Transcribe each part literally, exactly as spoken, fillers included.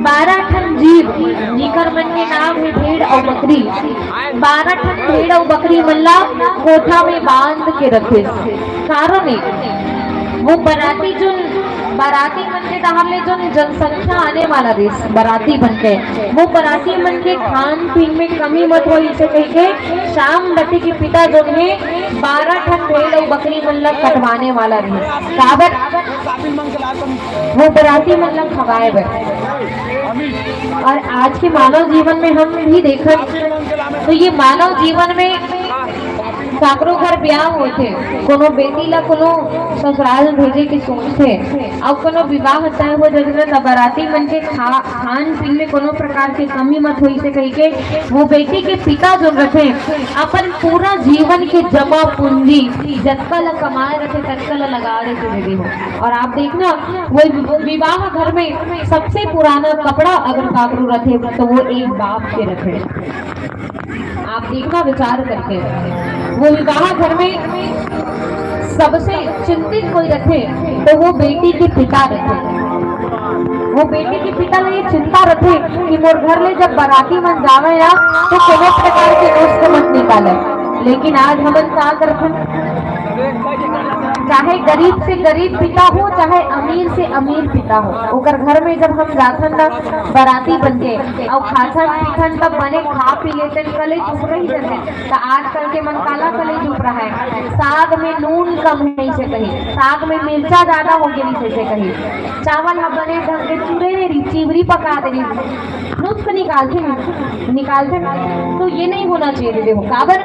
बारह ठन जीव, जिकर मन के नाम हे भेड़ अउ बकरी, बारह ठन भेड़ अउ बकरी मन ला कोठा में बांध के रखे। कारण ए, वो बराती जोन, बराती मन के डहर ले जोन जनसंख्या आने वाला रहिस, बराती मन के, वो बराती मन के खान पीन में कमी मत होही से कहिके श्याम बराती के पिता जोन हे, बारह ठन भेड़ अउ बकरी मन ला कटवाने वाला रहिस। काबर? वो बराती मन ला खवाए बर। और आज के मानव जीवन में हम भी देखत, तो ये मानव जीवन में काकरो घर ब्याह होथे, कोनो बेटी ला कोनो ससुराल भेजे के सोचथे, अउ कोनो विवाह तय हो जथे, त बराती मन के खा-, खान पीन में कोनो प्रकार के कमी मत होही से कहिके वो बेटी के पिता जो रथे, अपन पूरा जीवन के जमा पूंजी, जतका ला कमाए रथे, ततका ला लगा देथे दीदी हो। और आप देखना, वो विवाह घर में सबसे पुराना कपड़ा अगर काकरो रथे, तो वो एक बाप के रथे। आप देखना, विचार करके, वो विवाह घर में सबसे चिंतित कोई रथे, तो वो बेटी के पिता रथे। वो बेटी के पिता ला ये चिंता रथे कि मोर घर ले जब बराती मन जावे ना, तो कोनो प्रकार के नुस्ख मत निकाले। लेकिन आज हमन का करथन, चाहे गरीब से गरीब पिता हो, चाहे अमीर से अमीर पिता हो, ओकर घर में जब हम जाथन ना बराती बन के, अउ खाथन पीथन, तब बने खा पी लेथन, कलेज उपरही जथे। त आजकल के मन काला कलेज उपराय हे, साग में नून कम हे से कही, साग में मिर्चा ज्यादा हो गे से कही, चावल ह बने ढंग के चुरे नइ रहिस, चिवरी पका दे रहिस, नुस्ख निकालथे, निकालथे। तो ये नहीं होना चाहिए दीदी हो। काबर?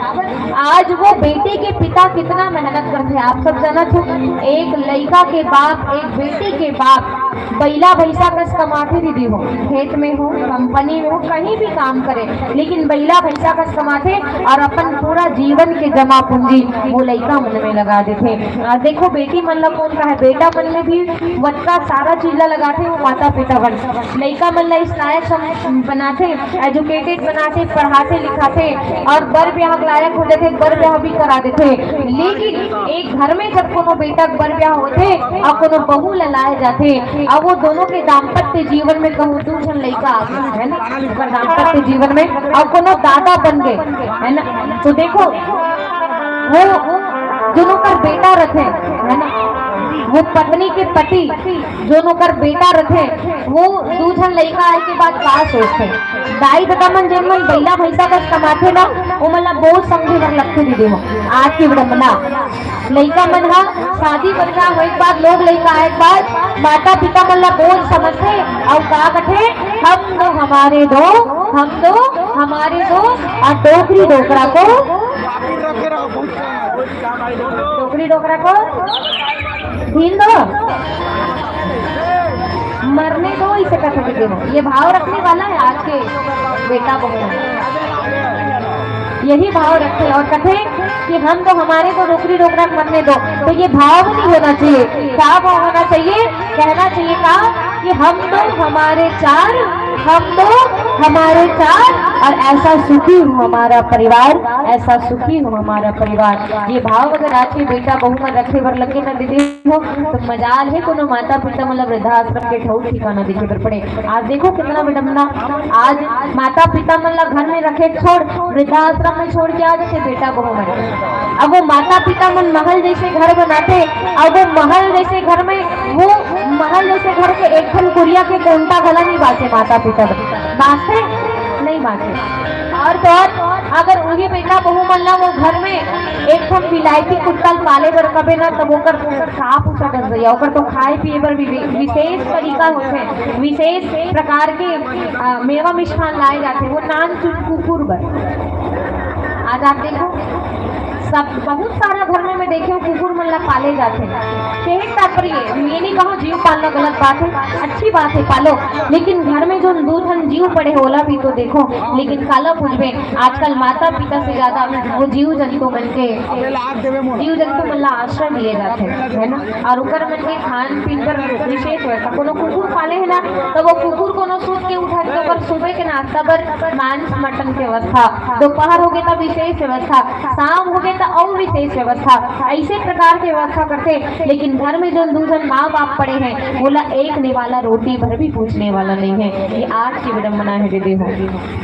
आज वो बेटी के पिता कितना मेहनत करथे, आप सब जानत हो। एक लइका के बाप, एक बेटी के बाप बइला भैंसा कस कमाथे दीदी हो, खेत में हो, कंपनी में हो, कहीं भी काम करे, लेकिन बइला भैंसा कस कमाथे और अपन पूरा जीवन के जमा पूंजी वो लइका मन में लगा देथे। और देखो, बेटी मन ला कौन कहे, बेटा मन में भी वतका सारा चीज ला लगाथे वो माता पिता मन। लइका मन ला इस लायक सम-, बनाथे, एजुकेटेड बनाथे, पढ़ाथे लिखाथे, और बर ब्याह के लायक हो जाथे, बर ब्याह भी करा देथे। लेकिन एक घर में जब कोनो बेटा के बर ब्याह होथे और कोनो बहू ला लाए जाथे, और वो दोनों के दाम्पत्य जीवन में कहूँ दू झन लइका आ गे, है ना, ओकर दाम्पत्य जीवन में, और कोनो दादा बन गए, है ना, तो देखो, वो जोन ओकर बेटा रथे, है ना, वो पत्नी के पति जोन ओकर बेटा रथे, वो दू झन लइका आए के बाद का सोचथे? दाई ददा मन जेन मन बइला भैंसा कस कमाथे ना, ओमन ला बोझ समझे बर लगथे दीदी हो। आज के विडम्बना, लइका मन ह शादी बरना होए के बाद, लोग लइका आए के बाद माता पिता मन ला बोझ समझथे, अउ का कथे, हम दो हमारे दो, हम दो हमारे दो, और डोकरी डोकरा को, डोकरी डोकरा को ढील दो, मरने दो, इसे कथे दीदी हो। ये भाव रखने वाला है आज के बेटा बहू, यही भाव रखे और कथे कि हम तो हमारे को डोकरी डोकरा मरने दो। तो ये भाव नहीं होना चाहिए। क्या भाव होना चाहिए? कहना चाहिए का कि हम दो हमारे चार, हम दो हमारे चार, और ऐसा सुखी हो हमारा परिवार, ऐसा सुखी हो हमारा परिवार। ये भाव अगर आज के बेटा बहू मन रखे बर लगे ना दीदी हो, तो मजाल हे कोनो माता पिता मन ला वृद्धाश्रम के ठऊर ठिकाना देखे बर पड़े। आज देखो कितना विडम्बना, आज माता पिता मन ला घर में रखे छोड़, वृद्धाश्रम में छोड़ के आ जाथे बेटा बहू मन। अब वो माता पिता मन महल जैसे घर बनाथे, अब वो महल जैसे घर में, वो महल जैसे घर के एक ठन कुरिया के कोंटा घला नहीं बांचे माता पिता मन। बांचथे? नहीं बांचे। और तो और, अगर उही बेटा बहू मन ला वो घर में एक ठन विलायती कुत्ता ल पाले बर कबे ना, तब ओकर साफ उठा डस जइया। ओकर तो खाए पिए बर भी वि-, विशेष तरीका होथे, विशेष प्रकार के, अ, मेवा मिष्ठान लाए जाथे, वो नान चुन कुकुर बर। आज आप देखो, सब बहुत सारा घर में मैं देखे हूँ, कुकुर मन ला पाले जाथे। कहे तात्पर्य, ये नहीं कहो जीव पालना गलत बात है, अच्छी बात है, पालो, लेकिन घर में जो दू ठन जीव पड़े हे, ओला भी तो देखो। लेकिन काला पूछबे, आजकल माता पिता से ज्यादा वो जीव जंतु मन के, जीव जंतु मन ला आश्रय दिए जाथे, है ना? और ओकर मन के खान पीन पर विशेष होय। कोनो कुकुर पाले है ना, तो वो कुकुर कोनो सूत के उठा के ओकर सुबह के नाश्ता बर मांस मटन के व्यवस्था, दोपहर होगे त विशेष व्यवस्था, शाम होगे त अउ विशेष व्यवस्था, ऐसे प्रकार के व्यवस्था करथे। लेकिन घर में जोन दू झन माँ बाप पड़े हैं, ओला एक निवाला रोटी भर भी पूछने वाला नहीं है। ये आज की विडम्बना है दीदी हो।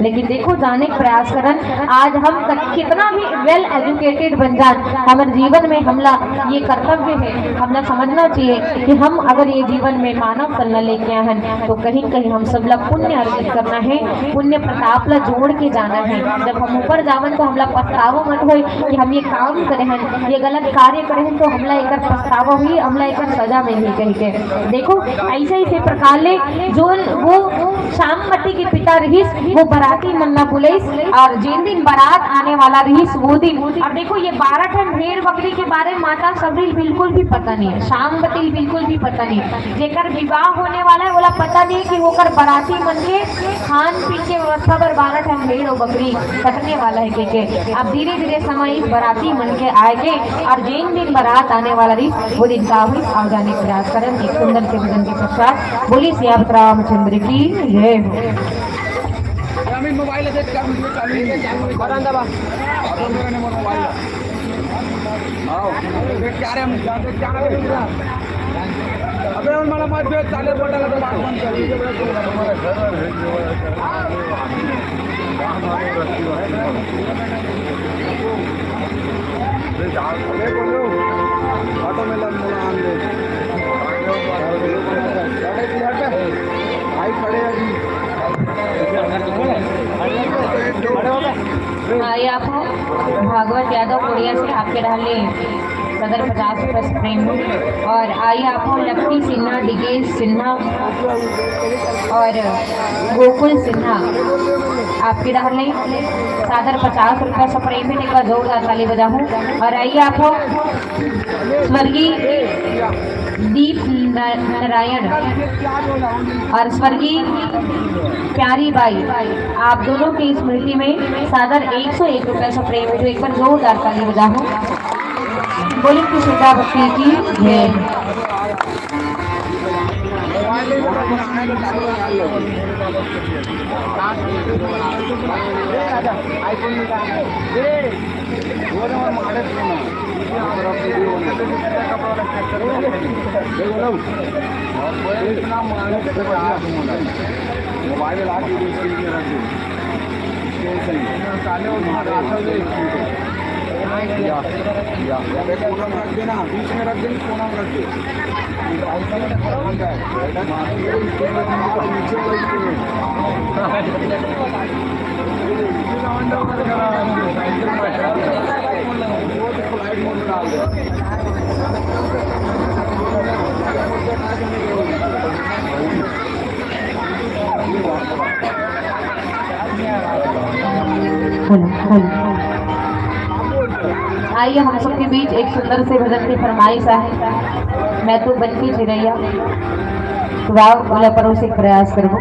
लेकिन देखो, जाने के प्रयास करन, आज हम तक कितना भी well educated बन जान, हमर जीवन में हमला ये कर्तव्य है, हमला समझना चाहिए कि हम अगर ये जीवन में मानव तन ला लेके आए हैं, तो कहीं न कहीं हम सब ला पुण्य अर्जित करना है, पुण्य प्रताप ला जोड़ के जाना है। जब हम ऊपर जावन, तो हमला पछतावा मत होए कि हम ये काम करे हन, ये गलत कार्य करे हन, तो हमला एकर पछतावा हुई, हमला एकर सजा मिलही कहिके। देखो, ऐसे, ऐसे प्रकार ले जोन वो शामवती के पिता रहिस, वो बराती मन ला बुलाइस, और जेन दिन बारात आने वाला रहिस, वो दिन। और देखो, ये बारह ठन भेड़ बकरी के बारे में माता सबरी बिल्कुल भी पता नहीं है, शामवती बिल्कुल भी पता नहीं है। जेकर विवाह होने वाला है, ओला पता नहीं है कि ओकर बराती मन के खान पीन के व्यवस्था बर बारह ठन भेड़ और बकरी कटने वाला है, के, के। अब धीरे धीरे समय इस बराती मन के आए के, और जेन दिन बारात आने वाला रहिस, वो दिन का हुई, आओ जाने के प्रयास करन। एक सुंदर से भजन के पश्चात बोलिए सियावत रामचंद्र की जय हो। अभी मोबाइल है, देख, क्या वीडियो चालू है? बटन दबा। अभी मेरा नंबर मोबाइल है। आओ। देख, क्या रे, हम देख, क्या रे? अबे, उन माला मत दे, चाले बटन दबा, बंद कर। अबे, बोलो, ऑटो में लग, बोला, हम लोग। भाई खड़े हैं अभी। हाँ, ये आप हो भागवत यादव कोरिया से, आपके डाले सादर पचास रुपये से प्रेम हो। और आइए आप हो लक्की सिन्हा, डिगेश सिन्हा और गोकुल सिन्हा, आपके डाले सादर पचास रुपये से प्रेम है। एक बार जोरदार ताली बजाऊं। और आइए आप हो स्वर्गीय दीप न-, नारायण और स्वर्गीय प्यारी बाई, आप दोनों की स्मृति में सादर एक सौ एक रुपये से प्रेम है। एक बार जोरदार ताली बजाओ। बोलिए श्री सुधा भक्ति की जय। मोबाइल ला के बीच में रख दो। स्टैंड सही। या, या, या। कोना में रख देना, बीच में रख देना, कोना में रख दे। Hello, hello. आइए, हम सबके बीच एक सुंदर से भजन की फरमाइश है, मैं तो बन के चिरैया। तो आओ, ओला परोसे के प्रयास करबो।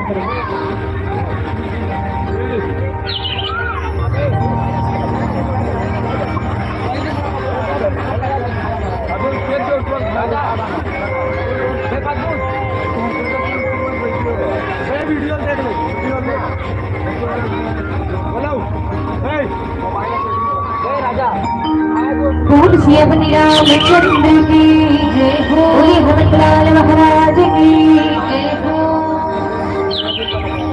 बोल श्री अपनी रामचंद्र की जय हो, बोलिए हनुमत लाल महाराज की जय हो।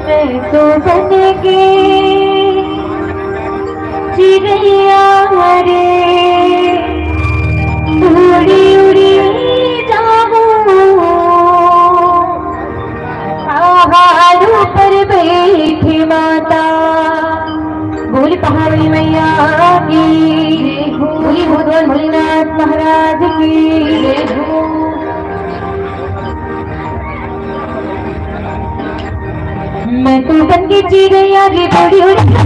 मैं तो बन के चिड़िया रे, उड़ी उड़ी जाऊं पहाड़ों पर बैठी माता। बोल पहाड़ी मैया की, बोली भगवान भोलेनाथ महाराज की। मैं तो बन के चिड़िया रे, उड़ी उड़ी।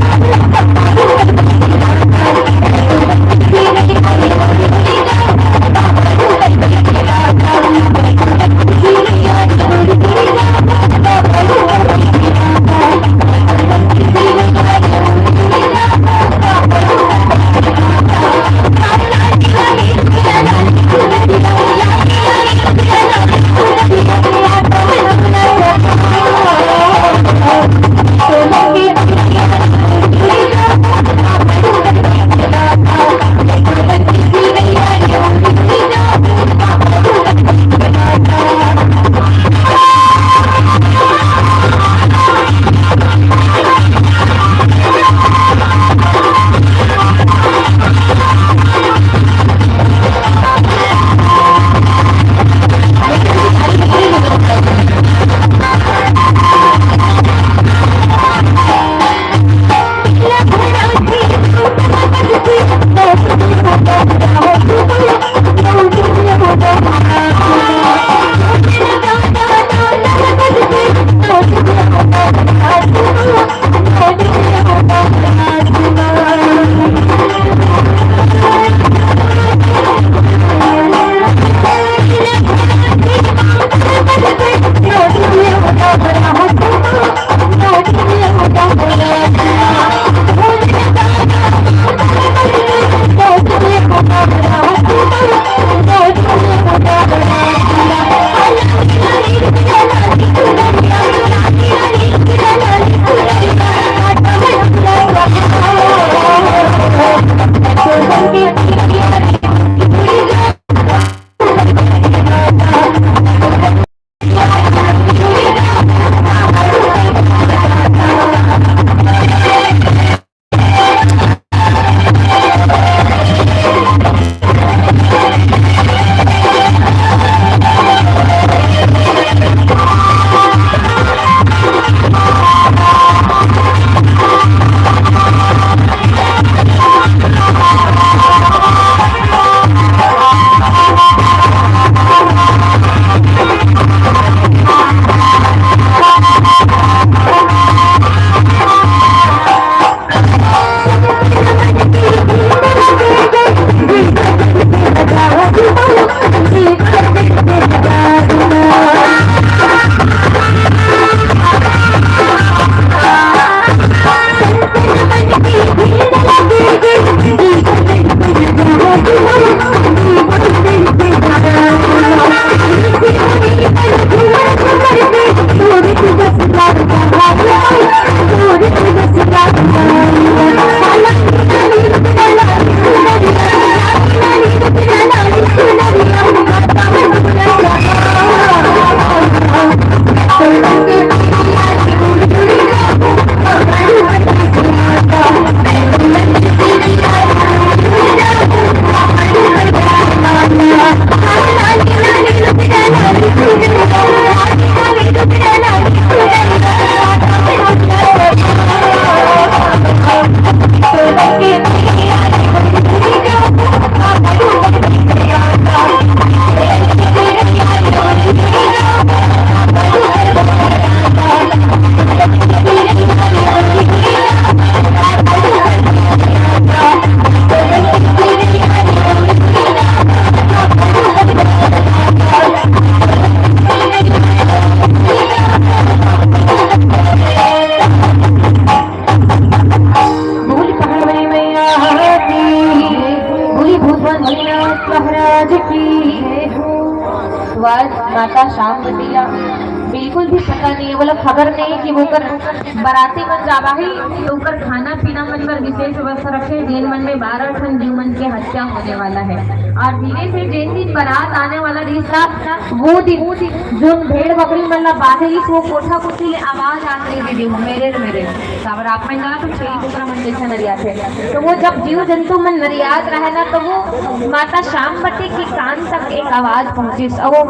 बिल्कुल भी पता नहीं है, बोला खबर नहीं है कि वो कर बराती मन जावा ही तो ओकर खाना पीना मन पर विशेष व्यवस्था रखे, जेन मन में बारह ठन जीव मन के हत्या होने वाला है। और धीरे से जेन दिन बारात आने वाला रहिस ना, वो दिन जो भेड़ बकरी मन ला बांधे रहिस, वो कोठा कोठी ले आवाज आत रही दीदी, मेरे रे मेरे। काबर आप मन जाना तो छेरी कुकरा मन जैसा नरियात है, तो वो जब जीव जंतु मन नरियात रहे ना, तो वो माता शाम बटे के कान तक एक आवाज पहुंचिस और वो